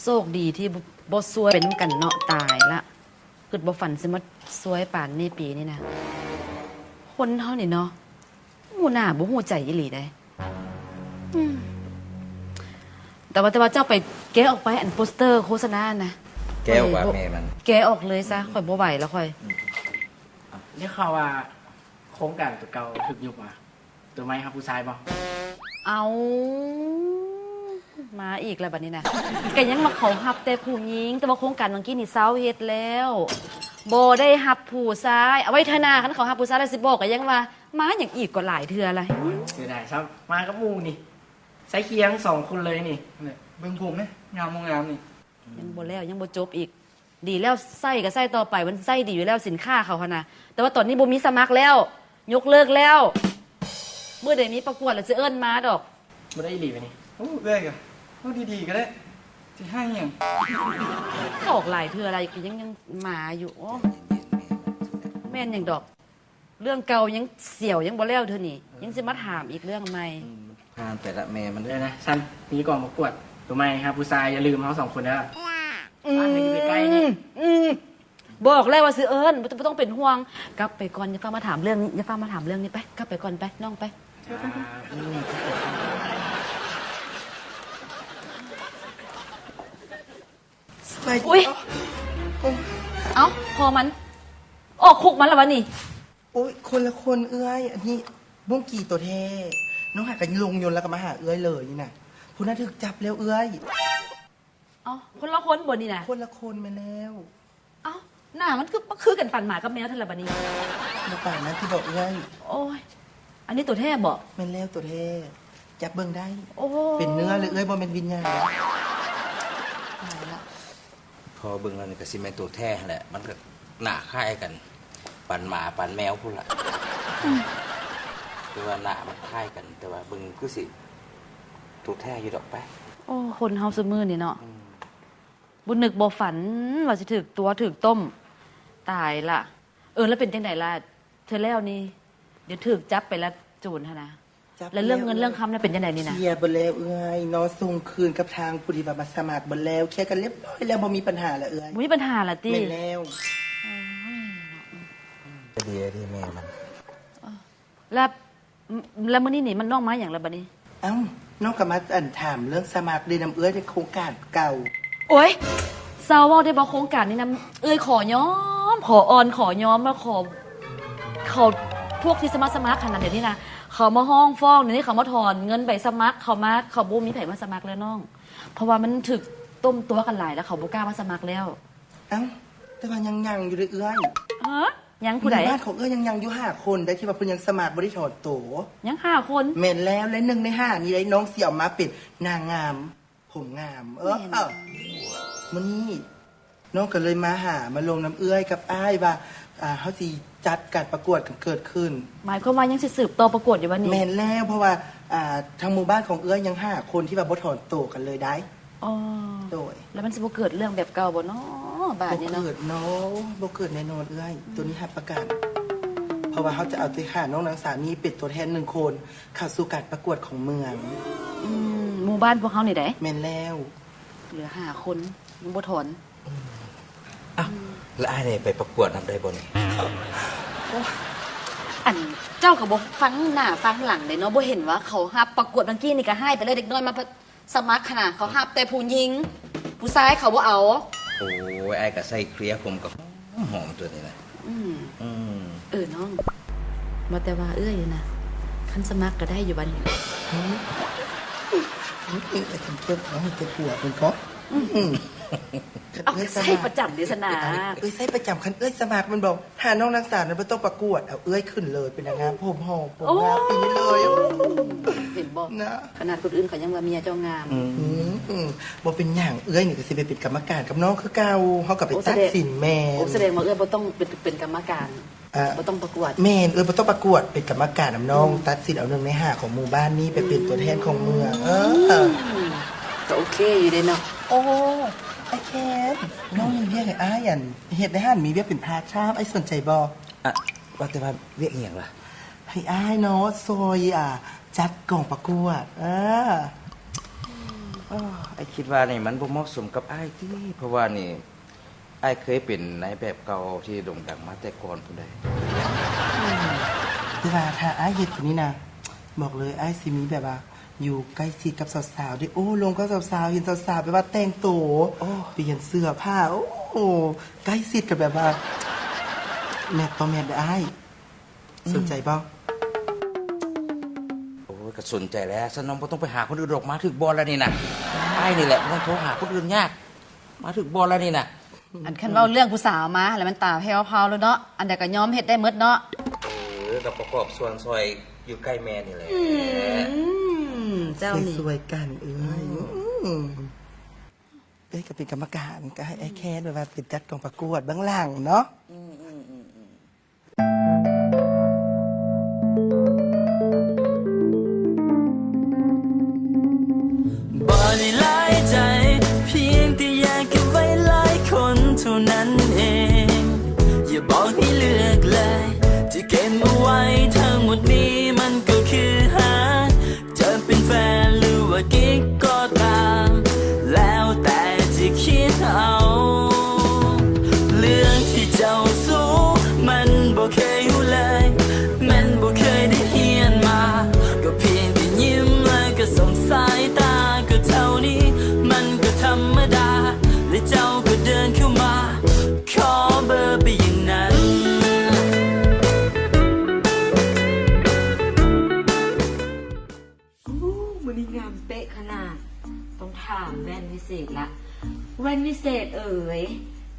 ໂຊກດີທີ່ບໍ່ ບໍ່ຊວຍໄປນຳກັນເນາະ. ຕາຍລະ ຄິດບໍ່ຝັນຊິມາຊວຍປານນີ້ປີນີ້ນະ. ຄົນເຮົານີ້ເນາະ ຮູ້ໜ້າບໍ່ຮູ້ໃຈອີ່ຫຼີເດ້. ອືມ ແຕ່ວ່າ ແຕ່ວ່າເຈົ້າໄປແກະອອກໄປ ອັນໂປສເຕີໂຄສະນານະ. ແກະອອກວ່າແມ່ມັນ ແກະອອກເລີຍຊະ. ອືມ ຂ້ອຍບໍ່ໄຫວແລ້ວຂ້ອຍ. ອືມ ໄດ້ຂ່າວວ່າໂຄງການຕົວເກົ່າຖືກຍຸບອະ ຕົວໃໝ່ຮັບຜູ້ຊາຍບໍ່? ເອົາ ມາອີກແລ້ວບັດນີ້ນະ. ກະຍັງວ່າເຂົາຮັບແຕ່ຜູ້ຍິງ ແຕ່ວ່າໂຄງການຫວ່າງກີ້ນີ້ເຊົາເຮັດແລ້ວ ບໍ່ໄດ້ຮັບຜູ້ຊາຍ. ເອົາໄວ້ເທື່ອໜ້າ ຄັນເຂົາຮັບຜູ້ຊາຍແລ້ວຊິບອກ. ກະຍັງວ່າມາຫຍັງອີກ ກໍຫຼາຍເທື່ອລະ. ໂອ້ຍ ເສຍດາຍຊ້ຳ ມາກັບໝູ່ນີ້ ໃສ່ຄຽງສອງຄົນເລີຍນີ້. ເບິ່ງຜົມແມ ງາມບໍ່ງາມນີ້. ຍັງບໍ່ແລ້ວ ຍັງບໍ່ຈົບອີກ. ດີແລ້ວ ໃຊ້ກໍໃຊ້ຕໍ່ໄປ ມັນໃຊ້ດີຢູ່ແລ້ວ ສິນຄ້າເຂົາຫັ້ນນະ. ແຕ່ວ່າຕອນນີ້ບໍ່ມີສະໝັກແລ້ວ ຍົກເລີກແລ້ວ. ມື້ໃດມີປະກວດລະຊິເອີ້ນມາດອກ. ບໍ່ໄດ້ອີ່ຫຼີວະນີ້. ໂອ້ ເອື້ອຍກະເວົ້າດີໆກໍໄດ້ ຊິຮ້າຍຫຍັງ? ອອກຫຼາຍເທື່ອລະ ກໍຍັງ ຍັງມາຢູ່. ໂອ້ ແມ່ນຫຍັງດອກ. ເລື່ອງເກົ່າຍັງສຽວ ຍັງບໍ່ແລ້ວເທື່ອນີ້ ເອີ ຍັງຊິມາຖາມອີກເລື່ອງໃໝ່. ອືມ ຜ່ານໄປລະແມ່ມັນເດີ. ເອີ ນະ ຊັ້ນມີກອງປະກວດຕົວໃໝ່ ຫາຜູ້ຊາຍ ຢ່າລືມເຮົາສອງຄົນເດີ. ອືມ ບ້ານກໍຢູ່ໃກ້ໆນີ້. ອືມ ບອກແລ້ວວ່າຊິເອີ້ນ ບໍ່ ບໍ່ຕ້ອງເປັນຫ່ວງ. ກັບໄປກ່ອນ ຢ່າຟ້າວມາຖາມເລື່ອງນີ້ ຢ່າຟ້າວມາຖາມເລື່ອງນີ້. ໄປ ກັບໄປກ່ອນໄປ ນ້ອງໄປ. ອືມ ອຸ້ຍ ເອົ້າ ພໍ່ມັນອອກຄຸກມາແລ້ວວະນີ້. ໂອ້ຍ ຄົນລະຄົນເອື້ອຍ ອັນນີ້ບຸ້ງກີໂຕແທ້. ນ້ອງຫາກະລົງຍົນແລ້ວກະມາຫາເອື້ອຍເລີຍນີ້ນະ. ຜູ້ນັ້ນຖືກຈັບແລ້ວເອື້ອຍ. ເອົ້າ ຄົນລະຄົນບໍ່ນີ້ນະ? ຄົນລະຄົນ ແມ່ນແລ້ວ. ເອົ້າ ໜ້າມັນຄື ຄືກັນປານໝາກັບແມວແທ້ລະບາດນີ້. ບໍ່ປານນັ້ນຕິບໍເອື້ອຍ. ໂອ້ຍ ອັນນີ້ໂຕແທ້ບໍ? ແມ່ນແລ້ວ ໂຕແທ້ ຈັບເບິ່ງໄດ້. ໂອ້ ເປັນເນື້ອເລີຍເອື້ອຍ ບໍ່ແມ່ນວິນຍານ. ຕາຍລະ ພໍເບິ່ງແລ້ວນີ້ກະຊິແມ່ນໂຕແທ້ຫັ້ນແຫຼະ ມັນກະໜ້າຄ້າຍກັນ ປານໝາປານແມວພຸ້ນລະ. ອືມ ແຕ່ວ່າໜ້າມັນຄ້າຍກັນ ແຕ່ວ່າເບິ່ງຄືຊິໂຕແທ້ຢູ່ດອກໄປ. ໂອ້ ຄົນເຮົາຊຸມື້ນີ້ເນາະ. ອືມ ບໍ່ນຶກບໍ່ຝັນວ່າຊິຖືກຕົວະຖືກຕົ້ມ. ຕາຍລະ. ເອີ ລະເປັນຈັ່ງໃດລະ ເທື່ອແລ້ວນີ້ ດຽວຖືກຈັບໄປລະ ໂຈນຫັ້ນນະ. ແລ້ວເລື່ອງເງິນເລື່ອງຄຳລະເປັນຈັ່ງໃດນີ້ນະ? ເຄຍເບິດແລ້ວເອື້ອຍເນາະ ສົ່ງຄືນກັບທາງຜູ້ທີ່ວ່າມາສະໝັກເບິດແລ້ວ ເຄຍກັນລຽບຮ້ອຍແລ້ວ ບໍ່ມີປັນຫາລະເອື້ອຍ. ບໍ່ມີປັນຫາລະຕິ? ແມ່ນແລ້ວ. ໂອ້ຍ ກະດີແລ້ວຕິແມ່ມັນ. ລະ ລະມື້ນີ້ນີ້ມັນນ້ອງມາຫຍັງລະບາດນີ້? ເອົ້າ ນ້ອງກະມາ ອັນ ຖາມເລື່ອງສະໝັກເດ ນຳເອື້ອຍໃນໂຄງການເກົ່າ. ໂອ້ຍ ເຊົາເວົ້າໄດ້ບໍ່? ໂຄງການນີ້ນະ ເອື້ອຍຂໍຍອມ ຂໍອ່ອນ ຂໍຍອມ ມາຂໍ ເຂົາ ພວກທີ່ສະໝັກ ສະໝັກຫັ້ນນະ ດຽວນີ້ນະ ເຂົາມາຮ້ອງຟ້ອງ ດຽວນີ້ເຂົາມາຖອນເງິນໃບສະໝັກເຂົາມາ ເຂົາບໍ່ມີໃຜມາສະໝັກແລ້ວນ້ອງ ເພາະວ່າມັນຖືກຕົ້ມຕົວະກັນຫຼາຍ ລະເຂົາບໍ່ກ້າມາສະໝັກແລ້ວ. ເອົ້າ ແຕ່ວ່າຍັງຍັງຢູ່ເດ້ເອື້ອຍ. ຮະ? ຍັງຜູ້ໃດ? ໝູ່ບ້ານຂອງເອື້ອຍຍັງຍັງຢູ່ຫ້າຄົນໄດ໋ ທີ່ວ່າເພິ່ນຍັງສະໝັກບໍ່ໄດ້ຖອນໂຕ. ຍັງຫ້າຄົນ? ແມ່ນແລ້ວ ແລະ ໜຶ່ງໃນຫ້ານີ້ໄດ໋ ນ້ອງຊິເອົາມາເປັນນາງງາມ ຜົມງາມ. ເອີ ມື້ນີ້ນ້ອງກະເລີຍມາຫາ ມາລົມນຳເອື້ອຍກັບອ້າຍວ່າ ເຮົາຊິຈັດການປະກວດກັນເກີດຂຶ້ນ. ໝາຍຄວາມວ່າຍັງຊິສືບຕໍ່ປະກວດຢູ່ວະນີ້? ແມ່ນແລ້ວ ເພາະວ່າ ທາງໝູ່ບ້ານຂອງເອື້ອຍຍັງຫ້າຄົນທີ່ວ່າບໍ່ຖອນໂຕກັນເລີຍໄດ໋. ອໍ ໂດຍ ລະມັນຊິບໍ່ເກີດເລື່ອງແບບເກົ່າບໍ່ເນາະ ບາດນີ້ເນາະ? ບໍ່ເກີດເນາະ ບໍ່ເກີດແນ່ນອນເອື້ອຍ ໂຕນີ້ຮັບປະກັນ ເພາະວ່າເຮົາຈະເອົາແຕ່ຂ້ານ້ອງນາງສາວນີ້ເປັນຕົວແທນໜຶ່ງຄົນເຂົ້າສູ່ການປະກວດຂອງເມືອງ. ອືມ ໝູ່ບ້ານພວກເຮົານີ້ໃດ໋? ແມ່ນແລ້ວ ເຫຼືອຫ້າຄົນ ຍັງບໍ່ຖອນ. ອືມ ອ້າວ ລະອ້າຍນີ້ໄປປະກວດນຳໄດ້ບໍ່ນີ້? ໂອ້ ອັນ ເຈົ້າກະບໍ່ຟັງໜ້າຟັງຫຼັງເດ້ເນາະ ບໍ່ເຫັນວ່າເຂົາຮັບປະກວດ ຫວ່າງກີ້ນີ້ກະຮ້າຍໄປເລີຍ ເດັກນ້ອຍມາ ສະໝັກຫັ້ນນະ ເຂົາຮັບແຕ່ຜູ້ຍິງ ຜູ້ຊາຍເຂົາບໍ່ເອົາ. ໂອ້ຍ ອ້າຍກະໃສ່ເຄລຍຜົມກະຫອມໆ ໂຕນີ້ນະ. ອືມ ອືມ ເອີ ນ້ອງ ວ່າແຕ່ວ່າເອື້ອຍນະ ຄັນສະໝັກກະໄດ້ຢູ່ບາດນີ້. ຫື ເອີຍ ຄັນເພິ່ນເອົາໃຫ້ແຕ່ຜົວເພິ່ນເກາະ. ອືມ ເອົາ ໃຊ້ປະຈຳເດສະນາ. ເອື້ອຍໃຊ້ປະຈຳ ຄັນເອື້ອຍສະໝັກແມ່ນບໍ່? ຖ້ານ້ອງນາງສາວນັ້ນບໍ່ຕ້ອງປະກວດ ເອົາເອື້ອຍຂຶ້ນເລີຍ ເປັນນາງງາມຜົມຫອມ ຜົມງາມປີນີ້ເລີຍ. ໂອ້ ເຫັນບໍ່ນະ ຂະໜາດຄົນອື່ນເຂົາຍັງວ່າເມຍເຈົ້າງາມ. ອືມ ອືມ ບໍ່ເປັນຫຍັງ ເອື້ອຍນີ້ກະຊິໄປເປັນກຳມະການກັບນ້ອງຄືເກົ່າ ເຮົາກະໄປຕັດສິນ. ແມ່ນ ໂອ້ ສະແດງວ່າເອື້ອຍບໍ່ຕ້ອງເປັນ ເປັນກຳມະການ ບໍ່ຕ້ອງປະກວດ. ແມ່ນ ເອື້ອຍບໍ່ຕ້ອງປະກວດ ເປັນກຳມະການນຳນ້ອງ ຕັດສິນເອົາໜຶ່ງໃນຫ້າຂອງໝູ່ບ້ານນີ້ໄປເປັນຕົວແທນຂອງເມືອງ. ເອີ ກະໂອເຄຢູ່ເດເນາະ. ໂອ້ ອ້າຍແຄນ ນ້ອງມີວຽກໃຫ້ອ້າຍ ອັນ ເຮັດໃນຫັ້ນ ມີວຽກເປັນພາດທາມ ອ້າຍສົນໃຈບໍ່? ອະ ວ່າແຕ່ວ່າວຽກອີ່ຫຍັງລະ? ໃຫ້ອ້າຍເນາະ ຊ່ອຍ ອາ ຈັດກອງປະກວດ. ເອີ ອ ອ້າຍຄິດວ່ານີ້ມັນບໍ່ເໝາະສົມກັບອ້າຍຕິ ເພາະວ່ານີ້ອ້າຍເຄີຍເປັນນາຍແບບເກົ່າທີ່ໂດ່ງດັງມາແຕ່ກ່ອນພຸ້ນໃດ໋. ອືມ ແຕ່ວ່າຖ້າອ້າຍເຮັດໂຕນີ້ນະ ບອກເລີຍ ອ້າຍຊິມີແບບວ່າ ຢູ່ໃກ້ຊິດກັບສາວໆເດ້ ໂອ້ ລົມກັບສາວໆ ເຫັນສາວໆແບບວ່າແຕ່ງໂຕ ໂອ້ ປ່ຽນເສື້ອຜ້າ ໂອ້ ໃກ້ຊິດກັນແບບວ່າແມັດຕໍ່ແມັດເດີ້ອ້າຍ. ອືມ ສົນໃຈບໍ່? ໂອ້ຍ ກໍສົນໃຈແຫຼະ ຊັ້ນນ້ອງບໍ່ຕ້ອງໄປຫາຄົນອື່ນດອກ ມາຖືກບ່ອນແລ້ວນີ້ນະ ອ້າຍນີ້ແຫຼະ ບໍ່ຕ້ອງໂທຫາຄົນອື່ນຍາກ ມາຖືກບ່ອນແລ້ວນີ້ນະ. ອັນຄັນເວົ້າເລື່ອງຜູ້ສາວມາແລ້ວ ມັນຕາແຜ່ວພາວໂລດເນາະ ອັນໃດກໍຍອມເຮັດໄດ້ໝົດເນາະ. ເອີ ກໍປະກອບສ່ວນຊ່ອຍຢູ່ໃກ້ແມ່ນີ້ແຫຼະ. ອືມ ເຈົ້ານີ້ ຊ່ວຍໆກັນເອີຍ. ອືມ ເອີຍ ກໍເປັນກຳມະການ ກໍໃຫ້ອ້າຍແຄນແບບວ່າເປັນຈັດກອງປະກວດເບື້ອງຫຼັງເນາະ. ອືມໆໆໆ ບໍ່ໄດ້ຫຼາຍໃຈ ພຽງແຕ່ຢາກເກັບໄວ້ຫຼາຍຄົນເທົ່ານັ້ນເອງ ຢ່າບອກໃຫ້ເລືອກເລີຍ ທີ່ເກັບມາໄວ້ທັງໝົດນີ້ ມັນກໍຄືຫາກ ຈະເປັນແຟນ ຫຼືວ່າກິກກໍຕາມ ແລ້ວແຕ່ຈະຄິດເອົາ. ເລື່ອງທີ່ເຈົ້າຮູ້ ມັນບໍ່ເຄີຍຮູ້ເລີຍ ແມ່ນບໍ່ເຄີຍໄດ້ຮຽນມາ ກໍພຽງແຕ່ຍິ້ມ ແລ້ວກໍສົ່ງສາຍຕາ ກໍເທົ່ານີ້ ມັນກໍທຳມະດາ ແລະເຈົ້າກໍເດີນເຂົ້າມາ ຂໍເບີໄປຢ່າງນັ້ນ. ໂອ້ ມື້ນີ້ງາມເປະຂະໜາດ ຕ້ອງຖາມແວ່ນວິເສດລະ ແວ່ນວິເສດເອີຍ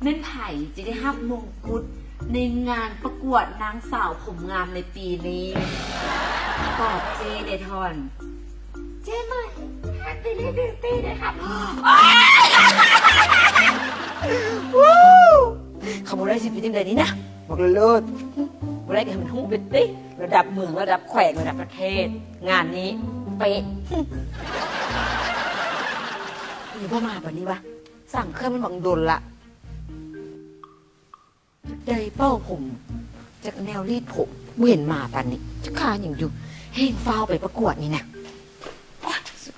ແມ່ນໃຜຈະໄດ້ຮັບມົງກຸດໃນງານປະກວດນາງສາວຜົມງາມໃນປີນີ້? ຕອບເຈ້ແດ່ທ່ອນ. ເຈ້ເໝີຍ Happy Birthday ເດີຄັບ. ຄັນບໍ່ໄດ້ຊິເປັນຈັ່ງໃດນີ້ນະ ບອກເລີຍໂລດ ບໍ່ໄດ້ກໍໃຫ້ມັນຮູ້ໄປຕິ ລະດັບເມືອງ ລະດັບແຂວງ ລະດັບປະເທດ ງານນີ້ເປະ. ນີ້ບໍ່ມາປານນີ້ວະ ສ້າງເຄື່ອງມັນບັກດົນລະ. ໄດ້ເປົ່າຜົມ ຈັກແນວລີດຜົມ ບໍ່ເຫັນມາປານນີ້ ຈັກຄາຫຍັງຢູ່ ແຮ່ງຟ້າວໄປປະກວດນີ້ນະ.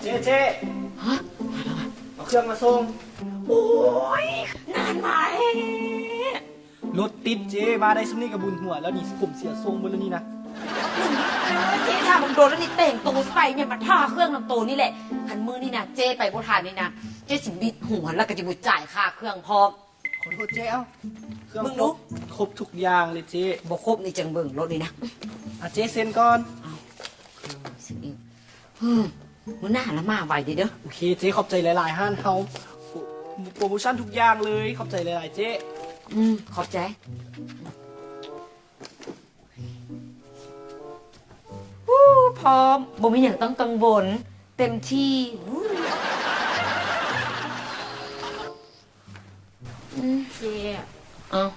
ເຈ້ ເຈ້ ຮະ ມາແລ້ວຫວາ? ເອົາເຄື່ອງມາສົ່ງ. ໂອ້ຍ ນານມາແທ້. ລົດຕິດເຈ້ ມາໄດ້ຊ່ຳນີ້ກໍບຸນຫົວແລ້ວນີ້ ຜົມເສຍຊົງໝົດແລ້ວນີ້ນະ. ເຈົ້ຖ້າບັກໂດນແລ້ວນີ້ ແຕ່ງໂຕຊິໄປຫຍັງ ມາຖ້າເຄື່ອງນຳໂຕນີ້ແຫຼະ. ຄັນມື້ນີ້ນະ ເຈ້ໄປບໍ່ທັນນີ້ນະ ເຈ້ຊິບິດຫົວ ແລ້ວກໍຈະບໍ່ຈ່າຍຄ່າເຄື່ອງພ້ອມ. ຂໍໂທດເຈ້ ເອົ້າ ເຄື່ອງຄົບ ຄົບທຸກຢ່າງເລີຍເຈ້. ບໍ່ຄົບນີ້ຈັ່ງເບິ່ງລົດນີ້ນະ. ອາ ເຈ້ເຊັນກ່ອນ. ເອົ້າ ເຊັນອີກ. ເຮີ້ ມື້ໜ້າລະມາໄວເດີ້. ໂອເຄເຈ້ ຂອບໃຈຫຼາຍໆ ຮ້ານເຮົາ ໂປຣໂມຊັນທຸກຢ່າງເລີຍ. ຂອບໃຈຫຼາຍໆເຈ້. ອືມ ຂອບໃຈ. ຮູ້ ພ້ອມ ບໍ່ມີຫຍັງຕ້ອງກັງວົນ ເຕັມທີ່. ເຈ້ ເອົ້າ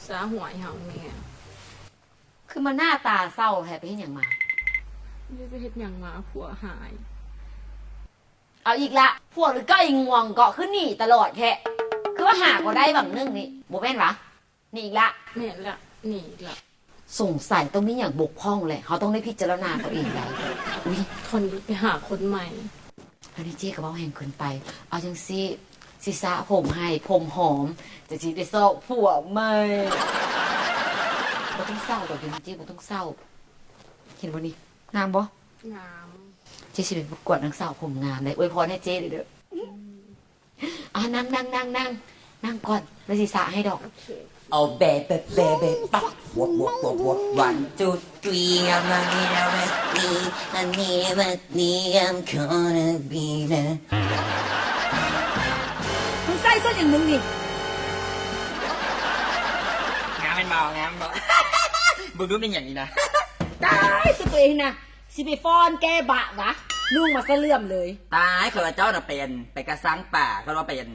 ສາຫົວໃຫ້ເຮົາແດ່. ຄືມາໜ້າຕາເສົ້າແທ້ ໄປເຮັດຫຍັງມາ? ບໍ່ໄດ້ໄປເຮັດຫຍັງມາ ຜົວຫາຍ. ເອົາອີກລະ ຜົວຫຼືກ້າອີງວງເກາະ ຄືໜີຕະຫຼອດແທ້. ຄືວ່າຫາກໍໄດ້ຫວ່າງໜຶ່ງນີ້ ບໍ່ແມ່ນຫວາ? ໜີອີກລະ. ແມ່ນລະ ໜີອີກລະ. ສົງໄສຕ້ອງມີຫຍັງບົກຜ່ອງແຫຼະ ເຮົາຕ້ອງໄດ້ພິຈາລະນາເຂົາເອງໄດ໋. ອຸ້ຍ ທ່ອນໄປຫາຄົນໃໝ່. ອັນນີ້ເຈ້ກໍເວົ້າແຮງເກີນໄປ. ເອົາຈັ່ງຊີ້ ຊິສະຜົມໃຫ້ ຜົມຫອມ ຈະຊິໄປຊອກຜົວໃໝ່. ບໍ່ຕ້ອງເສົ້າດອກ ດຽວນີ້ເຈ້ບໍ່ຕ້ອງເສົ້າ. ເຫັນບໍ່ນີ້ ງາມບໍ່? ງາມ. ເຈ້ຊິໄປປະກວດນາງສາວຜົມງາມເດ້. ອວຍພອນໃຫ້ເຈ້ເດີ້. ອືມ. ອ່າ ນັ່ງໆໆໆ ນັ່ງກ່ອນ ແລ້ວຊິສະໃຫ້ດອກ. ໂອເຄ. ເອົາແບ ແບ ແບ ແບ ປັບ ວອກ ວອກ ວອກ ວອກ one two three I'm a little bit me I'm a little bit me I'm gonna be the ມຶງໃສ່ເສື້ອຫຍັງມຶງນີ້? ງາມແມ່ນບໍ່? ງາມບໍ່? ເບິ່ງດູແມ່ນຫຍັງນີ້ນະ? ຕາຍ ສຸດຕົວເອງນະ. ຊິໄປຟ້ອນແກ້ບະຫວາ? ນຸ່ງມາສະເຫຼື່ອມເລີຍ. ຕາຍ ຂ້ອຍວ່າເຈົ້ານະໄປອັນ ໄປກະຊັງປ່າ ເຂົາວ່າໄປອັນ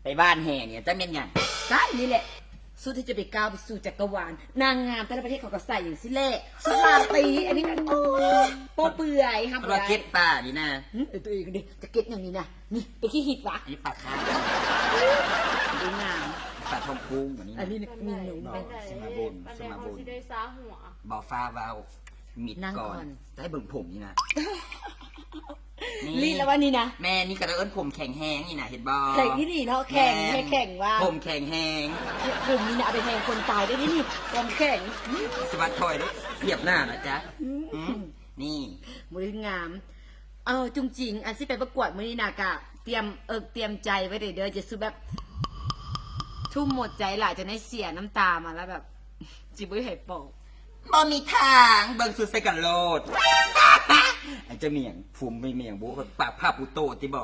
ໄປຫວ່ານແຫນີ້ ຈັກແມ່ນຫຍັງ? ຕາຍ ນີ້ແຫຼະ ຊຸດທີ່ຈະໄປກ້າວໄປສູ່ຈັກກະວານ. ນາງງາມແຕ່ລະປະເທດເຂົາກໍໃສ່ຈັ່ງຊີ້ແຫຼະ ຊຸດລາຕີ ອັນນີ້ມັນ ໂອ້ຍ ໂປ້ເປື່ອຍ ຫ້າມບໍ່ໄດ້. ເກັດປ່ານີ້ນະ. ຫຶ ເອີ ຕົວເອງເດ້ ຈະເກັດຫຍັງນີ້ນະ? ນີ້ ເປັນຂີ້ຫີດຫວາ? ອັນນີ້ປາຄາບ ບໍ່ງາມ. ປາທອງກຸ້ງອັນນີ້ນະ. ອັນນີ້ມີໜູ ຊິມາບົນ ຊິມາບົນ ບໍ່ຟ້າວເວົ້າ. ມິດກ່ອນ ນັ້ນກ່ອນ ໄດ້ເບິ່ງຜົມນີ້ນະ ນີ້ ລີ້ແລ້ວວ່ານີ້ນະ ແມ່ນ ນີ້ກໍເອີ້ນຜົມແຂງແຮງນີ້ນະ ເຫັນບໍ່? ແຂງອີ່ຫຼີເນາະ ແຂງ ແມ່ນ ແຂງວ່າ ຜົມແຂງແຮງ ຜົມນີ້ນະ ເອົາໄປແຮງຄົນຕາຍໄດ້ນີ້ ຄວາມແຂງ ສະບັດຖອຍເດີ້ ສຽບໜ້ານະຈ໊ະ ອືມ ອືມ ນີ້ ມື້ງາມ ເອີ ຈຸງຈິງ ອັນຊິໄປປະກວດມື້ນີ້ນະ ກະຕຽມເອິກຕຽມໃຈໄວ້ເດີ້ ຢ່າສູ່ແບບ ທຸ່ມໝົດໃຈຫຼາຍ ຈົນໄດ້ເສຍນ້ຳຕາມາ ແລ້ວແບບ ຊິບໍ່ໃຫ້ປອກ ບໍ່ມີທາງ ເບິ່ງຊຸດໃສ່ກັນໂລດ ອັນເຈົ້າມີຫຍັງ ຟຸມມີຫຍັງບຸ ປາກພາບປູໂຕຕິບໍ? ເຮີ້ຍ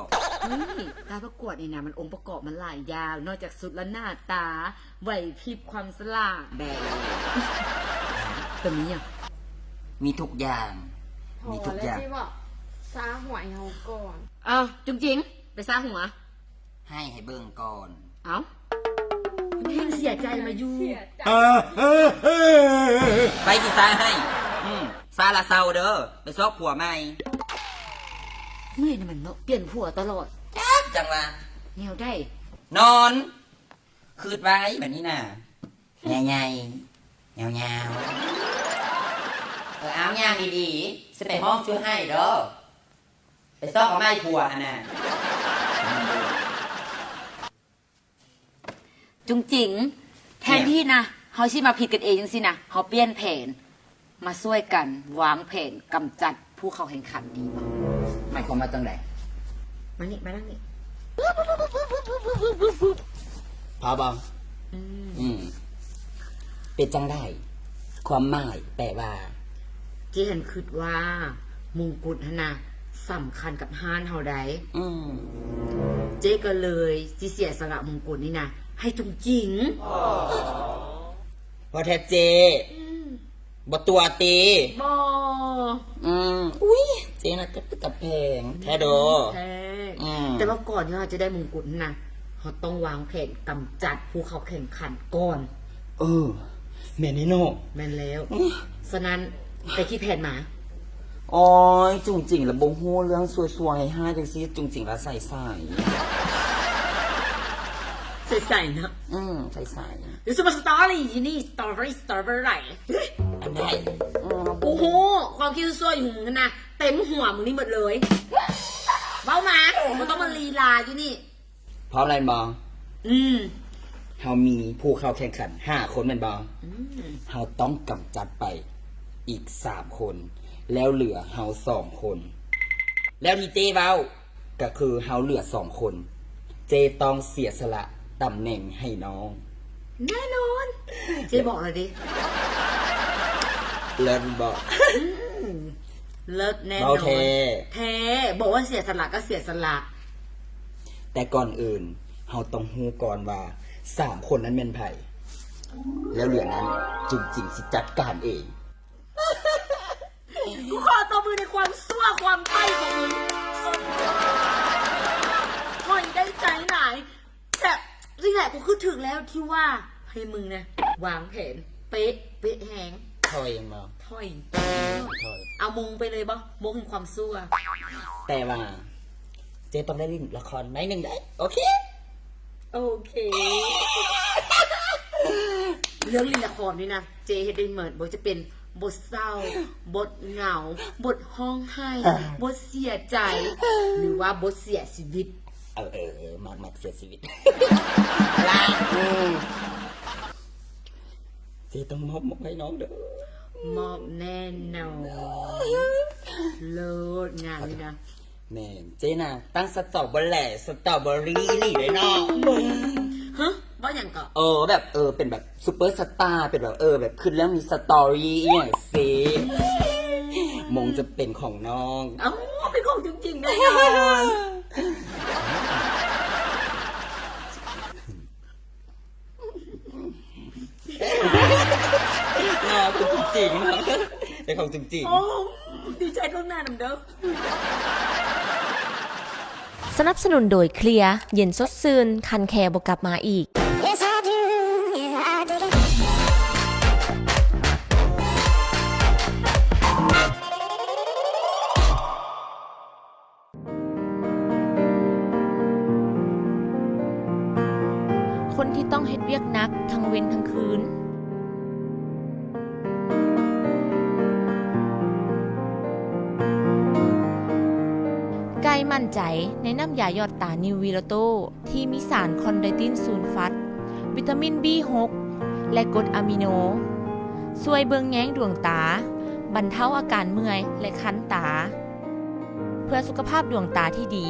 ການປະກວດນີ້ນະ ມັນອົງປະກອບມັນຫຼາຍຢ່າງ ນອກຈາກຊຸດແລ້ວ ໜ້າຕາ ໄຫວພິບ ຄວາມສະຫຼາດ ແບບ ກໍມີຫຍັງ ມີທຸກຢ່າງ ມີທຸກຢ່າງ ພໍແລ້ວຊິເວົ້າ ຊາຫົວໃຫ້ເຮົາກ່ອນ ເອີ ຈຸງຈິງ ໄປຊາຫົວ ໃຫ້ ໃຫ້ເບິ່ງກ່ອນ ເອົ້າ ແຮງເສຍໃຈມາຢູ່ ເສຍໃຈ ເອີ ເອີ ເອີ ໃຜຊິຊາໃຫ້ ອືມ ຊາລະເຊົາເດີ້ ໄປຊອກຜົວໃໝ່ ເມື່ອຍນະມັນເນາະ ປ່ຽນຜົວຕະຫຼອດ ຈັກ ຈັ່ງວ່າ ແນວໃດ ນອນ ຄຶດໄວ້ບັດນີ້ນະ ໃຫຍ່ໆ ຍາວໆ ເອີ ເອົາ ຍ່າງດີໆ ຊິໄປຮ້ອງຊື່ໃຫ້ເດີ້ ໄປຊອກເອົາໃໝ່ຜົວຫັ້ນນະ ຈຸງຈິງ ແທນທີ່ນະ ເຮົາຊິມາຜິດກັນເອງຈັ່ງຊີ້ນະ ເຮົາປ່ຽນແຜນ ມາຊ່ວຍກັນວາງແຜນກຳຈັດຜູ້ເຂົ້າແຂ່ງຂັນດີບໍ່? ໝາຍຄວາມວ່າຈັ່ງໃດ? ມານີ້ ມານັ່ງນີ້ ພາບອກ ອືມ ອືມ ເປັນຈັ່ງໃດ? ຄວາມໝາຍແປວ່າ? ເຈ້ຫັ້ນຄິດວ່າມົງກຸດຫັ້ນນະ ສຳຄັນກັບຮ້ານເຮົາໃດ໋ ອືມ ເຈ້ກໍເລີຍຊິເສຍສະຫຼະມົງກຸດນີ້ນະ ໃຫ້ຈຸງຈິງ ອໍ ບໍ່ແທ້ເຈ້ ອືມ ບໍ່ຕົວະຕິ? ບໍ່ ອືມ ອຸ້ຍ ເຈ້ນະ ກໍເປັນຕາແພງແທ້ເດີ້ ແພງ ອືມ ແຕ່ວ່າກ່ອນທີ່ເຮົາຈະໄດ້ມົງກຸດຫັ້ນນະ ເຮົາຕ້ອງວາງແຜນກຳຈັດຜູ້ເຂົ້າແຂ່ງຂັນກ່ອນ ເອີ ແມ່ນແນ່ເນາະ ແມ່ນແລ້ວ ອືມ ສະນັ້ນ ໄປຄິດແຜນມາ ໂອ້ຍ ຈຸງຈິງລະບໍ່ຮູ້ເລື່ອງຊົ່ວໆຮ້າຍໆຈັ່ງຊີ້ ຈຸງຈິງລະໃສໆ ໃສໆເນາະ ອືມ ໃສໆ This is my story ຢູ່ນີ້ story story ອັນໃດ ອືມ ກູຮູ້ ຄວາມຄິດຊົ່ວໆຢູ່ຂອງມຶງຫັ້ນນະ ເຕັມຫົວມຶງນີ້ໝົດເລີຍ ເວົ້າມາ ບໍ່ຕ້ອງມາລີລາຢູ່ນີ້ ພ້ອມແລ້ວແມ່ນບໍ່? ອືມ ເຮົາມີຜູ້ເຂົ້າແຂ່ງຂັນຫ້າຄົນແມ່ນບໍ່? ອືມ ເຮົາຕ້ອງກຳຈັດໄປອີກສາມຄົນ ແລ້ວເຫຼືອເຮົາສອງຄົນ ແລ້ວທີ່ເຈ້ເວົ້າ ກໍຄືເຮົາເຫຼືອສອງຄົນ ເຈ້ຕ້ອງເສຍສະຫຼະຕຳແໜ່ງໃຫ້ນ້ອງ ແນ່ນອນ ເຈ້ບອກແລ້ວເດ້ ເລີດບໍ່? ອືມ ເລີດແນ່ນອນ ເວົ້າແທ້ ແທ້ ບອກວ່າເສຍສະຫຼະກໍເສຍສະຫຼະ ແຕ່ກ່ອນອື່ນ ເຮົາຕ້ອງຮູ້ກ່ອນວ່າສາມຄົນນັ້ນແມ່ນໃຜ ແລ້ວເຫຼືອນັ້ນ ຈຸງຈິງຊິຈັດການເອງ ກູຂໍຕົບມືໃນຄວາມຊົ່ວຄວາມໄຕ້ຂອງມຶງ ສຸດຍອດ ຂ້ອຍໄດ້ໃຈຫຼາຍ ແບບນີ້ແຫຼະ ກູຄິດຖືກແລ້ວທີ່ວ່າໃຫ້ມຶງນະ ວາງແຜນ ເປະ ເປະແຮງ ຖອຍແມ່ນບໍ່? ຖອຍ ຖອຍ ເອົາມົງໄປເລີຍບໍ່? ມົງແຫ່ງຄວາມຊົ່ວ ແຕ່ວ່າເຈ້ຕ້ອງໄດ້ຫຼິ້ນລະຄອນໜ້ອຍໜຶ່ງໄດ໋ ໂອເຄ ໂອເຄ ເລື່ອງຫຼິ້ນລະຄອນນີ້ນະ ເຈ້ເຮັດໄດ້ໝົດ ບໍ່ວ່າຈະເປັນບົດເສົ້າ ບົດເຫງົາ ບົດຮ້ອງໄຫ້ ບົດເສຍໃຈ ຫຼືວ່າບົດເສຍຊີວິດ ເອີ ເອີ ເອີ ມັກ ມັກເສຍຊີວິດ ລະ ອືມ ເຈ້ຕ້ອງມອບໝົກໃຫ້ນ້ອງເດີ້ ມອບແນ່ນອນ ເລີດ ງານນີ້ນະ ແມ່ນ ເຈ້ນະ ຕັ້ງສະຕໍເບີແຫຼ ສະຕໍເບີຣີອີ່ຫຼີເດ້ເນາະ ຮະ ເວົ້າຫຍັງເກາະ? ເອີ ແບບ ເອີ ເປັນແບບຊຸບເປີສະຕາ ເປັນແບບ ເອີ ແບບ ຄືເລື່ອງມີສະຕໍຣີອີ່ຫຍັງຊີ້ ມົງຈະເປັນຂອງນ້ອງ ເອົ້າ ເປັນຂອງຈິງໆແນ່ນອນ ເນາະ ຂອງຈິງໆເນາະ ເປັນຂອງຈິງໆ ໂອ້ ດີໃຈລ່ວງໜ້ານຳເດີ້ ສະໜັບສະໜູນໂດຍ ເຄລຍ ເຢັນສົດຊື່ນ ຄັນແຄບໍ່ກັບມາອີກ. ຄົນທີ່ຕ້ອງເຮັດວຽກໜັກທັງເວັນທັງຄືນ. ໝັ້ນໃຈໃນນ້ຳຢາຢອດຕານິວວີໂລໂຕ ທີ່ມີສານຄອນໂດຣຕິນຊູນຟັດ, ວິຕາມິນບີຫົກ ແລະ ກົດອາມິໂນ, ຊ່ວຍເບິ່ງແຍງດວງຕາ, ບັນເທົາອາການເມື່ອຍ ແລະ ຄັນຕາ, ເພື່ອສຸຂະພາບດວງຕາທີ່ດີ.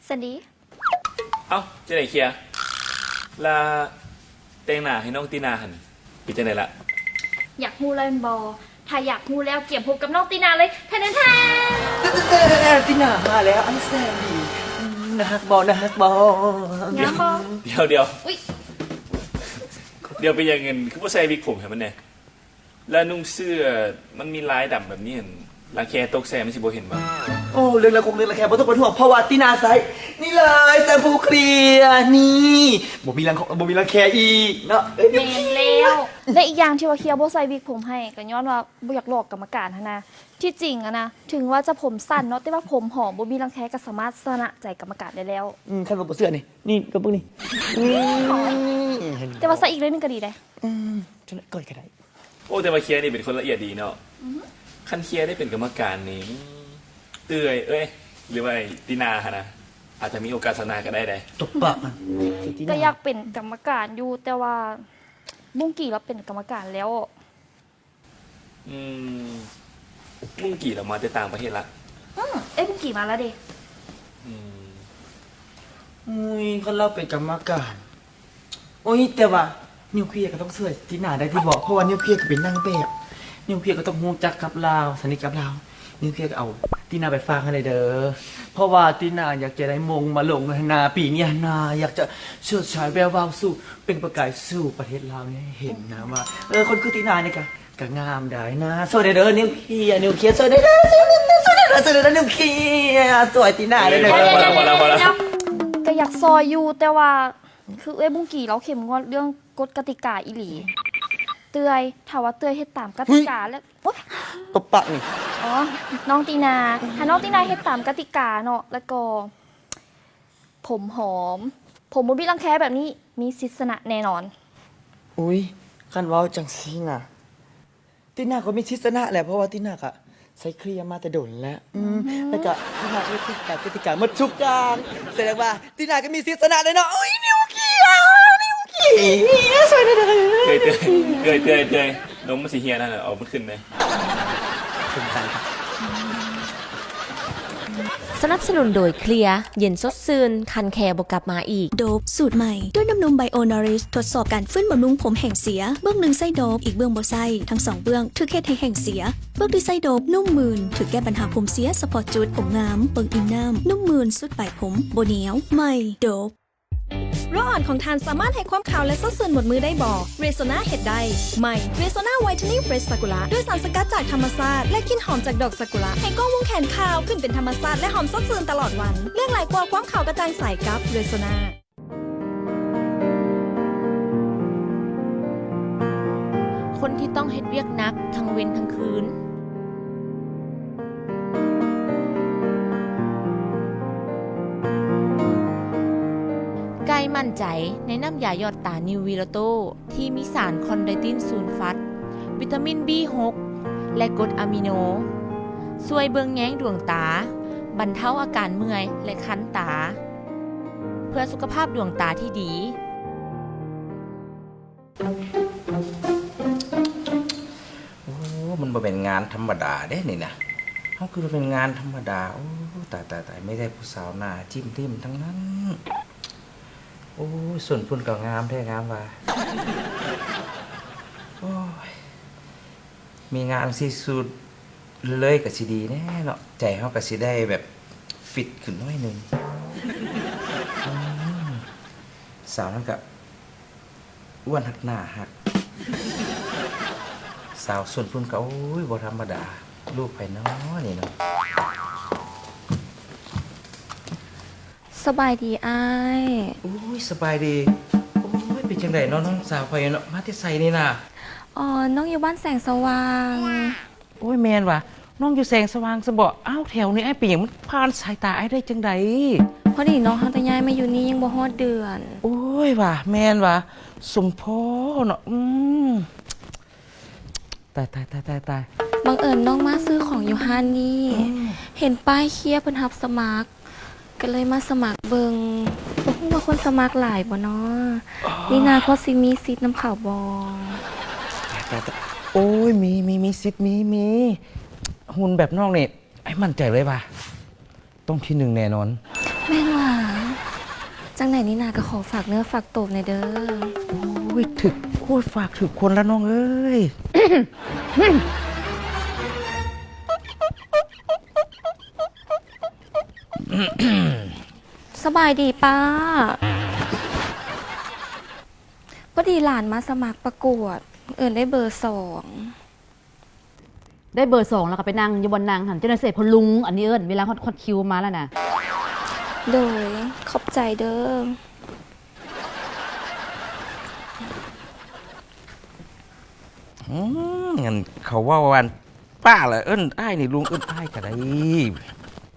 ສັນດີ. ເອົ້າ ຈັ່ງໃດເຄຍ ລະແຕ່ງໜ້າໃຫ້ນ້ອງຕີນາຫັ້ນ ເປັນຈັ່ງໃດລະ? ຢາກຮູ້ແລ້ວແມ່ນບໍ່? ຖ້າຢາກຮູ້ແລ້ວ ກຽມພົບກັບນ້ອງຕີນາເລີຍ. ແທນແທນ ແຕ່ ແຕ່ ແຕ່ ແຕ່ ຕີນາມາແລ້ວ ອັນແສນດີ. ອືມ ໜ້າຮັກບໍ່? ໜ້າຮັກບໍ່? ງາມບໍ່? ດຽວ ດຽວ ອຸ້ຍ ດຽວ ເປັນຫຍັງ ຄືບໍ່ໃສ່ວິກຜົມໃຫ້ມັນແດ່? ແລ້ວນຸ່ງເສື້ອມັນມີລາຍດຳແບບນີ້ ລັງແຄຕົກໃສ່ມັນຊິບໍ່ເຫັນບໍ່? ໂອ້ ເລື່ອງລາວຄົງເລື່ອງລັງແຄບໍ່ຕ້ອງເປັນຫ່ວງ ເພາະວ່າຕີນາໃຊ້ນີ້ເລີຍ ແຊມພູເຄຍ ນີ້ ບໍ່ມີລັງ ບໍ່ມີລັງແຄອີກເນາະ. ເອີຍ ແມ່ນແລ້ວ ແລະ ອີກຢ່າງທີ່ວ່າເຄຍບໍ່ໃສ່ວິກຜົມໃຫ້ ກໍຍ້ອນວ່າບໍ່ຢາກຫຼອກກຳມະການຫັ້ນນະ. ທີ່ຈິງຫັ້ນນະ ເຖິງວ່າຈະຜົມສັ້ນເນາະ ແຕ່ວ່າຜົມຫອມ ບໍ່ມີລັງແຄ ກໍສາມາດຊະນະໃຈກຳມະການໄດ້ແລ້ວ. ອືມ ຄັນວ່າບໍ່ເຊື່ອນີ້ ນີ້ ກໍເບິ່ງນີ້. ອືມ ແຕ່ວ່າໃສ່ອີກໜ້ອຍໜຶ່ງກໍດີເດ້. ອືມ ຈັກໜ້ອຍກໍໄດ້. ໂອ້ ແຕ່ວ່າເຄຍນີ້ເປັນຄົນລະອຽດດີເນາະ. ອືຮຶ ຄັນເຄຍໄດ້ເປັນກຳມະການນີ້ ເອື້ອຍ ເອີຍ ຫຼືວ່າຕີນາຫັ້ນນະ ອາດຈະມີໂອກາດຊະນະກໍໄດ້ເດ້. ຕົບປາກມັນ. ກໍຢາກເປັນກຳມະການຢູ່ ແຕ່ວ່າບຸ້ງກີ້ລາວເປັນກຳມະການແລ້ວ. ອືມ ບຸ້ງກີ້ລາວມາແຕ່ຕ່າງປະເທດລະ. ອືມ ເອີຍ ບຸ້ງກີ້ມາລະເດ. ອືມ ອຸ້ຍ ຄັນລາວເປັນກຳມະການ ໂອ້ຍ ແຕ່ວ່ານິວເຄຍກໍຕ້ອງຊ່ວຍຕີນາໄດ້ຕິບໍ? ເພາະວ່ານິວເຄຍກໍເປັນນາງແບບ ນິວເຄຍກໍຕ້ອງຮູ້ຈັກກັບລາວ ສະໜິດກັບລາວ. ນິວເຄຍກໍເອົາຕີນາໄປຝາກໃຫ້ແດ່ເດີ ເພາະວ່າຕີນາຢາກຈະໄດ້ມົງມາລົງຫັ້ນນາ ປີນີ້ຫັ້ນນາ ຢາກຈະເຊີດສາຍແວວວາວສູ່ ເປັ່ງປະກາຍສູ່ປະເທດລາວນີ້ເຫັນນະວ່າ ເອີ ຄົນຄືຕີນານີ້ກະ ກະງາມໄດ໋ນະ. ຊ່ວຍແດ່ເດີ ນິວເຄຍ ນິວເຄຍ ຊ່ວຍແດ່ເດີ ຊ່ວຍແດ່ເດີ ຊ່ວຍແດ່ເດີ ຊ່ວຍແດ່ເດີ ນິວເຄຍ ຊ່ວຍຕີນາແດ່ເດີ. ເອີ ພໍແລ້ວ ພໍແລ້ວ ພໍແລ້ວ ກໍຢາກຊ່ອຍຢູ່ ແຕ່ວ່າຄືເອື້ອຍບຸ້ງກີ້ລາວເຂັ້ມງວດເລື່ອງກົດກະຕິກາອີ່ຫຼີ. ເອື້ອຍ ຖ້າວ່າເອື້ອຍເຮັດຕາມກະຕິກາແລ້ວ ໂອ້ຍ ຕົບປາກນີ້. ອໍ ນ້ອງຕີນາ ຖ້ານ້ອງຕີນາເຮັດຕາມກະຕິກາເນາະ ແລ້ວກໍ ຜົມຫອມ ຜົມບໍ່ມີລັງແຄແບບນີ້ ມີສິດຊະນະແນ່ນອນ. ອຸ້ຍ ຄັນເວົ້າຈັ່ງຊີ້ນະ ຕີນາກໍມີສິດຊະນະແຫຼະ ເພາະວ່າຕີນາກະໃຊ້ເຄຍມາແຕ່ດົນແລ້ວ. ອືມ ອືມ ແລ້ວກະຕີນາເຮັດຕາມກະຕິກາໝົດທຸກຢ່າງ ສະແດງວ່າຕີນາກໍມີສິດຊະນະແນ່ເນາະ. ໂອ້ຍ ນິວເຄຍ ນິວເຄຍ ຊ່ວຍແດ່ເດີ. ເອື້ອຍ ເອື້ອຍ ເອື້ອຍ ນົມມັນຊິເຫ່ຍນັ້ນ ເອົາມັນຂຶ້ນແດ່. ສະໜັບສະໜູນໂດຍເຄລຍ ເຢັນສົດຊື່ນ ຄັນແຄບໍ່ກັບມາອີກ. ໂດບສູດໃໝ່ ດ້ວຍນ້ຳນົມ Bio Nourish ທົດສອບການຟື້ນບຳລຸງຜົມແຫ້ງເສຍ ເບື້ອງໜຶ່ງໃຊ້ໂດບ ອີກເບື້ອງບໍ່ໃຊ້. ທັງສອງເບື້ອງຖືກເຮັດໃຫ້ແຫ້ງເສຍ. ເບື້ອງທີ່ໃຊ້ໂດບນຸ້ມມື່ນ ຖືກແກ້ບັນຫາຜົມເສຍສະເພາະຈຸດ, ຜົມງາມ, ເບິ່ງອີ່ມນ້ຳ, ນຸ້ມມື່ນ, ສຸດປາຍຜົມ, ບໍ່ໜຽວ. ໃໝ່ ໂດບ. ໂລອ່ອນຂອງທ່ານສາມາດໃຫ້ຄວາມຂາວ ແລະ ສົດຊື່ນໝົດມື້ໄດ້ບໍ່? Rexona ເຮັດໄດ້. ໃໝ່ Rexona Whitening Fresh Sakura ດ້ວຍສານສະກັດຈາກທຳມະຊາດ ແລະ ກິ່ນຫອມຈາກດອກຊາກຸຣະ ໃຫ້ກ້ອງວົງແຂນຂາວຂຶ້ນເປັນທຳມະຊາດ ແລະ ຫອມສົດຊື່ນຕະຫຼອດວັນ. ເລືອກຫຼາຍກວ່າຄວາມຂາວກະຈ່າງໃສກັບ Rexona. ຄົນທີ່ຕ້ອງເຮັດວຽກໜັກທັງເວັນທັງຄືນ. ກາຍໝັ້ນໃຈໃນນ້ຳຢາຢອດຕານິວວີໂລໂຕ ທີ່ມີສານຄອນໂດຣຕິນຊູນຟັດ, ວິຕາມິນບີຫົກ ແລະ ກົດອາມິໂນ, ຊ່ວຍເບິ່ງແຍງດວງຕາ, ບັນເທົາອາການເມື່ອຍ ແລະ ຄັນຕາ, ເພື່ອສຸຂະພາບດວງຕາທີ່ດີ. ໂອ້ ມັນບໍ່ແມ່ນງານທຳມະດາເດ້ນີ້ນະ. ເຮົາຄິດວ່າເປັນງານທຳມະດາ. ໂອ້ ຕາຍ ຕາຍ ຕາຍ ມີແຕ່ຜູ້ສາວໜ້າຈິ້ມລິ້ມທັງນັ້ນ. ໂອ້ຍ ສົ້ນພຸ້ນກໍງາມແທ້ງາມວ່າ. ໂອ້ຍ ມີງານຈັ່ງຊີ້ສູດເລື້ອຍໆ ກໍຊິດີແດ່ເນາະ. ໃຈເຮົາກໍຊິໄດ້ແບບຟິດຂຶ້ນໜ້ອຍໜຶ່ງ. ອືມ ສາວນັ້ນກໍອ້ວນຮັກໜ້າຮັກ. ສາວສົ້ນພຸ້ນກໍ ໂອ້ຍ ບໍ່ທຳມະດາ. ລູກໃຜນໍນີ້ເນາະ? ສະບາຍດີອ້າຍ. ໂອ້ຍ ສະບາຍດີ. ໂອ້ຍ ເປັນຈັ່ງໃດເນາະ ນ້ອງສາວຂ້ອຍເນາະ? ມາແຕ່ໃສນີ້ນະ? ອໍ ນ້ອງຢູ່ບ້ານແສງສະຫວ່າງ. ໂອ້ຍ ແມ່ນຫວາ? ນ້ອງຢູ່ແສງສະຫວ່າງຊັ້ນບໍ? ອ້າວ ແຖວນີ້ອ້າຍ ເປັນຫຍັງ ມັນຜ່ານສາຍຕາອ້າຍໄດ້ຈັ່ງໃດ? ພໍດີນ້ອງເຮົາໄດ້ຍ້າຍມາຢູ່ນີ້ຍັງບໍ່ຮອດເດືອນ. ໂອ້ຍຫວາ? ແມ່ນຫວາ? ສົມພໍເນາະ. ອືມ. ຕາຍ ຕາຍ ຕາຍ ຕາຍ ຕາຍ ບັງເອີນນ້ອງມາຊື້ຂອງຢູ່ຮ້ານນີ້ ອືມ ເຫັນປ້າຍເຄຍເພິ່ນຮັບສະໝັກ ກໍເລີຍມາສະໝັກເບິ່ງ ບໍ່ຮູ້ວ່າຄົນສະໝັກຫຼາຍບໍ່ນໍ? ອໍ ນີນາພໍຊິມີສິດນຳເຂົາບໍ່? ຕາຍ ຕາຍ ຕາຍ ໂອ້ຍ ມີ ມີ ມີສິດ ມີ ມີ ຫຸ່ນແບບນ້ອງນີ້ ອ້າຍໝັ້ນໃຈເລີຍວ່າ ຕ້ອງທີໜຶ່ງແນ່ນອນ. ແມ່ນຫວາ? ຈັ່ງໃດນີນາກໍຂໍຝາກເນື້ອຝາກໂຕແດ່ເດີ. ໂອ້ຍ ຖືກ ໂອ້ຍ ຝາກຖືກຄົນລະນ້ອງເອີຍ. ສະບາຍດີປ້າ. ພໍດີຫຼານມາສະໝັກປະກວດ ເອີ້ນໄດ້ເບີສອງ. ໄດ້ເບີສອງແລ້ວກໍໄປນັ່ງຢູ່ບ່ອນນັ່ງຫັ້ນ ເຈົ້າໜ້າທີ່ໃສ່ພໍ່ລຸງ ອັນນີ້ເອີ້ນເວລາຮອດ ຮອດຄິວມາແລ້ວນະ. ໂດຍ ຂອບໃຈເດີ. ອືມ ອັນເຂົາເວົ້າວ່າປ້າລະເອີ້ນອ້າຍນີ້ລຸງ ເອີ້ນອ້າຍກໍໄດ້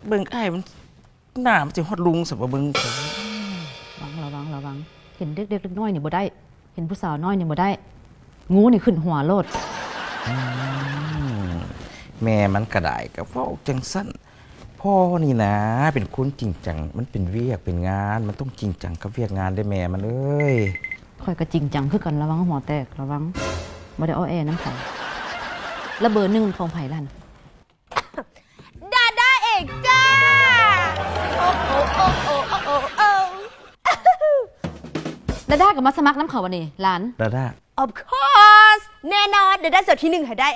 ເບິ່ງອ້າຍມັນ ໜ້າມັນຊິຮອດລຸງຊະບໍ່ເບິ່ງ. ລະວັງ ລະວັງ ລະວັງ ເຫັນເດັກໆ ເດັກນ້ອຍນີ້ບໍ່ໄດ້ ເຫັນຜູ້ສາວນ້ອຍນີ້ບໍ່ໄດ້ ງູນີ້ຂຶ້ນຫົວໂລດ. ອືມ ແມ່ມັນກະໄດ້ ກະເວົ້າຈັ່ງຊັ້ນ. ພໍ່ນີ້ນະເປັນຄົນຈິງຈັງ ມັນເປັນວຽກເປັນງານ ມັນຕ້ອງຈິງຈັງກັບວຽກງານເດ້ແມ່ມັນເອີຍ. ຂ້ອຍກະຈິງຈັງຄືກັນ ລະວັງຫົວແຕກ ລະວັງ ບໍ່ໄດ້ອໍແອນຳໃຜ. ລະເບີໜຶ່ງຂອງໃຜລະຫັ້ນ? ດາດາເອງຈ້າ. ໂອ ໂອ ໂອ ໂອ ໂອ ໂອ ໂອ. ດາດາກໍມາສະໝັກນຳເຂົາວະນີ້ຫຼານ? ດາດາ Of course ແນ່ນອນ ດາດາຈອດທີໜຶ່ງໃຫ້ໄດ້.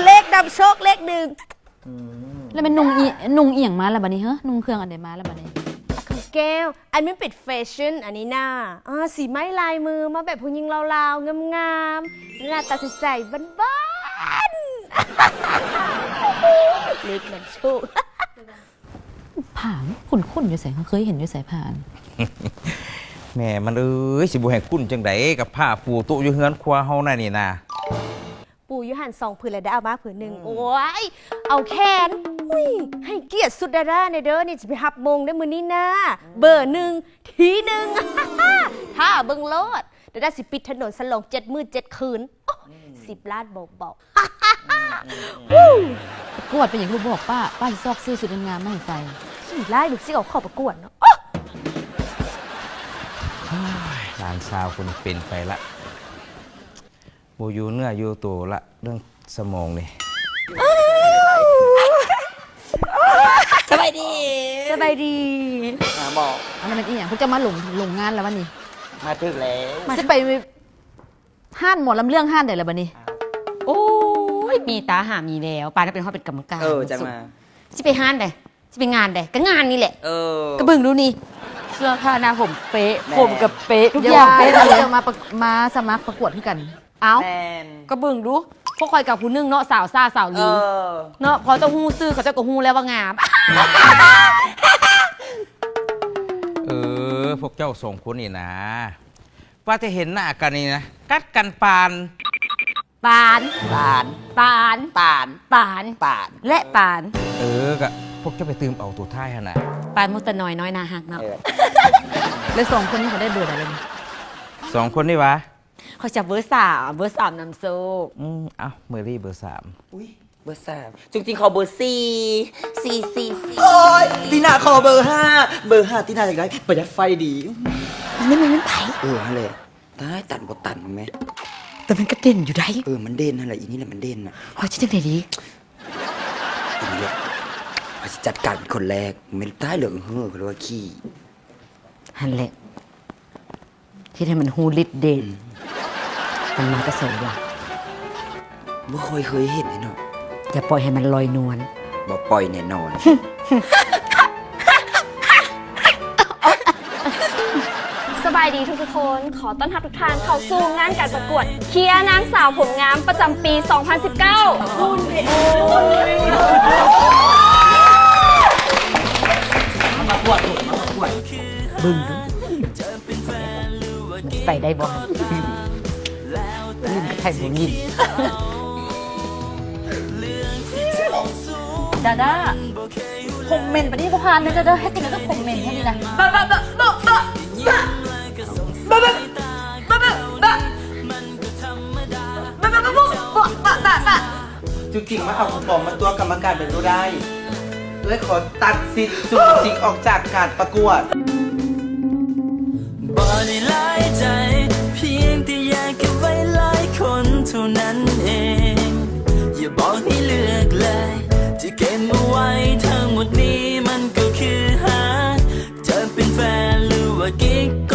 ເລກນຳໂຊກເລກໜຶ່ງ. ອືມ ແລ້ວແມ່ນນຸ່ງອີ່ ນຸ່ງອີ່ຫຍັງມາລະບາດນີ້ເຮີ? ນຸ່ງເຄື່ອງອັນໃດມາລະບາດນີ້? ອາ ຂອງແກ້ວ ອັນນີ້ມັນເປັນແຟຊັ່ນອັນນີ້ນາ. ອາ ສີໄມ້ລາຍມື ມາແບບຜູ້ຍິງລາວໆ ງາມໆ ໜ້າຕາໃສໆ ບ້ານໆ. ເລກນຳໂຊກ. ຜ້າຄຸ້ນໆ ຢູ່ໃສ? ເຮົາເຄີຍເຫັນຢູ່ໃສຜ້າ? ແມ່ມັນເອີຍ ຊິບໍ່ໃຫ້ຄຸ້ນຈັ່ງໃດ ກັບຜ້າປູໂຕະຢູ່ເຮືອນຄົວເຮົານັ້ນນີ້ນາ. ປູຢູ່ຫັ້ນສອງຜືນ ແລ້ວໄດ້ເອົາມາຜືນໜຶ່ງ. ອືມ ໂອ້ຍ ເອົາແຂນ. ອຸ້ຍ ໃຫ້ກຽດຊຸດດາດາແດ່ເດີ ນີ້ຊິໄປຮັບມົງເດີມື້ນີ້ນາ. ອືມ ເບີໜຶ່ງ ທີໜຶ່ງ ຖ້າເບິ່ງໂລດ. ດາດາຊິປິດຖະໜົນສະຫຼອງເຈັດມື້ເຈັດຄືນ. ໂອ້ ອືມ ສິບລ້ານບອກໆ. ອືມ ປະກວດເປັນຫຍັງຄືບໍ່ບອກປ້າ? ປ້າຊິຊອກຊື້ຊຸດງາມໆ ມາໃຫ້ໃສ່. ຂີ້ຮ້າຍ ລູກຊິເອົາເຂົ້າປະກວດເນາະ. ໂອ້ ໂອ້ຍ ຫຼານສາວຄົນເປັນໄປລະ ບໍ່ຢູ່ເນື້ອຢູ່ໂຕລະ ເລື່ອງສະໝອງນີ້. ສະບາຍດີ ສະບາຍດີ. ຫາໝໍ. ອັນນັ້ນແມ່ນອີ່ຫຍັງ? ພວກເຈົ້າມາຫຼົງ ຫຼົງງານລະວະນີ້? ມາຖືກແລ້ວ. ຊິໄປ ຮ້ານໝໍລຳເລື່ອງຮ້ານໃດລະບາດນີ້? ໂອ້ຍ ມີຕາຫາມີແວວ ປານນັ້ນເປັນ ຮອດເປັນກຳມະການ. ເອີ ຈັ່ງມາ. ຊິໄປຮ້ານໃດ? ຊິໄປງານໃດ? ກໍງານນີ້ແຫຼະ. ເອີ ກໍເບິ່ງດູນີ້ ເສື້ອຜ້າໜ້າຜົມເປະ ແມ່ນ ຜົມກໍເປະ ທຸກຢ່າງເປະ. ເຈົ້າມາປະ ມາສະໝັກປະກວດຄືກັນ? ເອົ້າ ແມ່ນ ກໍເບິ່ງດູ ພວກຂ້ອຍກໍຜູ້ໜຶ່ງເນາະ ສາວຊ້າສາວລື. ເອີ ເນາະ ພໍເຈົ້າຮູ້ຊື່ ເຂົາເຈົ້າກໍຮູ້ແລ້ວວ່າງາມ. ເອີ ພວກເຈົ້າສອງຄົນນີ້ນາ ວ່າແຕ່ເຫັນໜ້າກັນນີ້ນະ ກັດກັນປານ ປານ ປານ ປານ ປານ ປານ ປານ ແລະ ປານ. ເອີ ກະພວກເຈົ້າໄປຕື່ມເອົາໂຕທ້າຍຫັ້ນນະ ປານມຸດຕະນອຍນ້ອຍໜ້າຮັກເນາະ. ເອີ ແລ້ວສອງຄົນນີ້ເຂົາໄດ້ເບີໃດແລ້ວນີ້? ສອງຄົນນີ້ຫວາ? ຂ້ອຍຈັບເບີສາມ ເບີສາມນຳໂຊກ. ອືມ ເອົ້າ ເມີຣີເບີສາມ. ອຸ້ຍ ເບີສາມ ຈຸງຈິງຂໍເບີສີ່ ສີ່ ສີ່ ສີ່. ໂອ້ຍ ຕີໜ້າຂໍເບີຫ້າ ເບີຫ້າ ຕີໜ້າຢາກໄດ້ ປະຢັດໄຟດີ. ອັນນີ້ມັນແມ່ນໃຜ? ເອີ ຫັ້ນແຫຼະ ຕາຍ ຕັນບໍ່ຕັນແມ່. ແຕ່ມັນກໍເດັ່ນຢູ່ໃດ໋. ເອີ ມັນເດັ່ນຫັ້ນແຫຼະ ອີນີ້ແຫຼະມັນເດັ່ນນະ. ຂ້ອຍຊິຈັ່ງໃດດີ? ອີນີ້ແຫຼະ ຂ້ອຍຊິຈັດການເປັນຄົນແລກ. ແມ່ນຕາຍ ເຫຼືອເຫີ ເຂົາເອີ້ນວ່າຂີ້. ຫັ້ນແຫຼະ ເຮັດໃຫ້ມັນຮູ້ລິດເດດ. ອືມ ມັນມາແຕ່ໃສວະ? ບໍ່ຄ່ອຍເຄີຍເຫັນເດເນາະ. ຢ່າປ່ອຍໃຫ້ມັນລອຍນວນ. ບໍ່ປ່ອຍແນ່ນອນ. ສະບາຍດີທຸກໆຄົນ ຂໍຕ້ອນຮັບທຸກທ່ານເຂົ້າສູ່ງານການປະກວດເຄຍນາງສາວຜົມງາມປະຈຳປີສອງພັນສິບເກົ້າ. ປະກວດ ປະກວດ ເບິ່ງດູ ມັນຊິໄປໄດ້ບໍ່ຫັ້ນ? ຫຼິ້ນກັບໃຜບໍ່ຫຼິ້ນ? ດາດາ ຜົມເໝັນປານນີ້ບໍ່ຜ່ານເດີ ດາດາ ເຮັດຈັ່ງໃດກໍຜົມເໝັນແທ້ນີ້ນະ. ບະ ບະ ບະ ບະ ບະ ບະ ບະ ບະ ບະ ບະ. ຈູຈິງມາເອົາຄູປອງມາຕົວະກຳມະການແບບບໍ່ໄດ້. ເອື້ອຍຂໍຕັດສິດຈູຈິງອອກຈາກການປະກວດ. ບໍ່ໄດ້ຫຼາຍໃຈ ພຽງແຕ່ຢາກເກັບໄວ້ຫຼາຍຄົນເທົ່ານັ້ນເອງ. ຢ່າບອກໃຫ້ເລືອກເລີຍ ທີ່ເກັບມາໄວ້ທັງໝົດນີ້ ມັນກໍຄືຫາກ ຈະເປັນແຟນ ຫຼືວ່າກິກກ